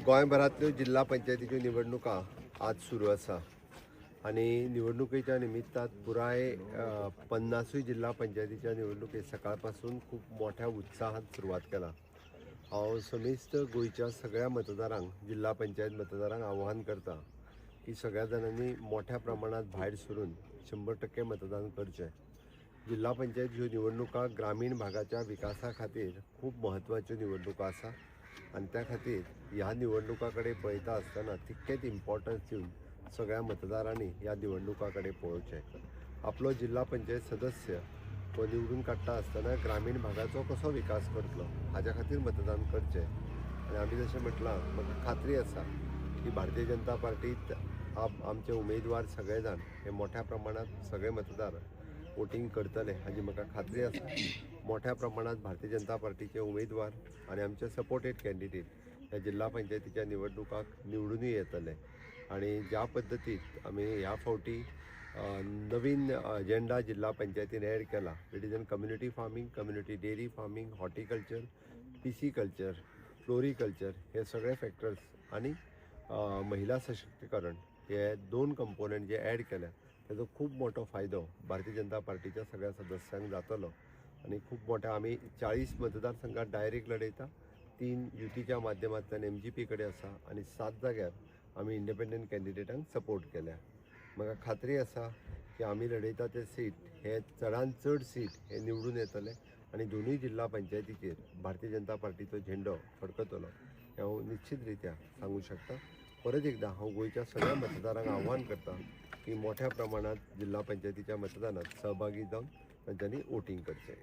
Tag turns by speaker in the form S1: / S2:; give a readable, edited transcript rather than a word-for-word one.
S1: गोंयभरांतल्यो जिल्हा पंचायतीच्यो निवडणुका आज सुरू आसा आनी निवडणुकेच्या निमित्तान पुराय 50 जिल्हा पंचायतीच्या निवडणुके सकाळपासून खूब मोठ्या उत्साहात सुरवात केला. हांव समेस्त गोंयच्या सगळ्या मतदारांक, जिल्हा पंचायत मतदारांक आव्हान करता की सगळ्या जाणांनी मोठ्या प्रमाणात भायर सरून 100% मतदान करचें. जिल्हा पंचायत ह्यो निवडणुका ग्रामीण भागाच्या विकासा खातीर खूब म्हत्वाच्यो निवडणुका आसा आनी त्या खातीर ह्या निवडणुका कडेन पळयता आसतना तितकेंच इम्पॉर्टन्स दिवन सगळ्या मतदारांनी ह्या निवडणुका कडेन पळोवचें. आपलो जिल्हा पंचायत सदस्य तो निवडून काडटा आसतना ग्रामीण भागाचो कसो विकास करतलो हाज्या खातीर मतदान करचें. आनी आमी जशें म्हटलां, म्हाका खात्री आसा की भारतीय जनता पार्टीत आमचे उमेदवार सगळे जाण हे मोठ्या प्रमाणात सगळे मतदार वोटींग करतले हाजी म्हाका खात्री आसा. मोठ्या प्रमाणात भारतीय जनता पार्टीचे उमेदवार आनी आमचे सपोर्टेड कॅन्डिडेट ह्या जिल्हा पंचायतीच्या निवडणुकाक निवडूनय येतले. आनी ज्या पद्दतीत आमी ह्या फावटी नवीन एजेंडा जिल्हा पंचायतीन एड केला, it is an community farming, community dairy farming, horticulture, pisciculture, floriculture हे सगळे फॅक्टर्स आनी महिला सशक्तीकरण हे 2 कंपोनंट जे एड केल्या तेजो खूब मोठो फायदो भारतीय जनता पार्टीच्या सगळ्या सदस्यांक जातलो. आनी खूब मोठ्या आमी 40 मतदारसंघात डायरेक्ट लढयता, 3 युतीच्या माध्यमांतल्यान MGP कडेन आसा आनी 7 जाग्यार आमी इंडिपेंडंट कॅन्डिडेटांक सपोर्ट केल्या. म्हाका खात्री आसा की आमी लढयता ते सीट हे चडान चड सीट हे निवडून येतले आनी दोनूय जिल्हा पंचायतीचेर भारतीय जनता पार्टीचो झेंडो फडकतलो हें हांव निश्चित रित्या सांगू शकता. परत एकदा हांव गोंयच्या सगळ्या मतदारांक आव्हान करता की मोठ्या प्रमाणात जिल्हा पंचायतीच्या मतदानात सहभागी जावन तांच्यांनी वोटींग करचें.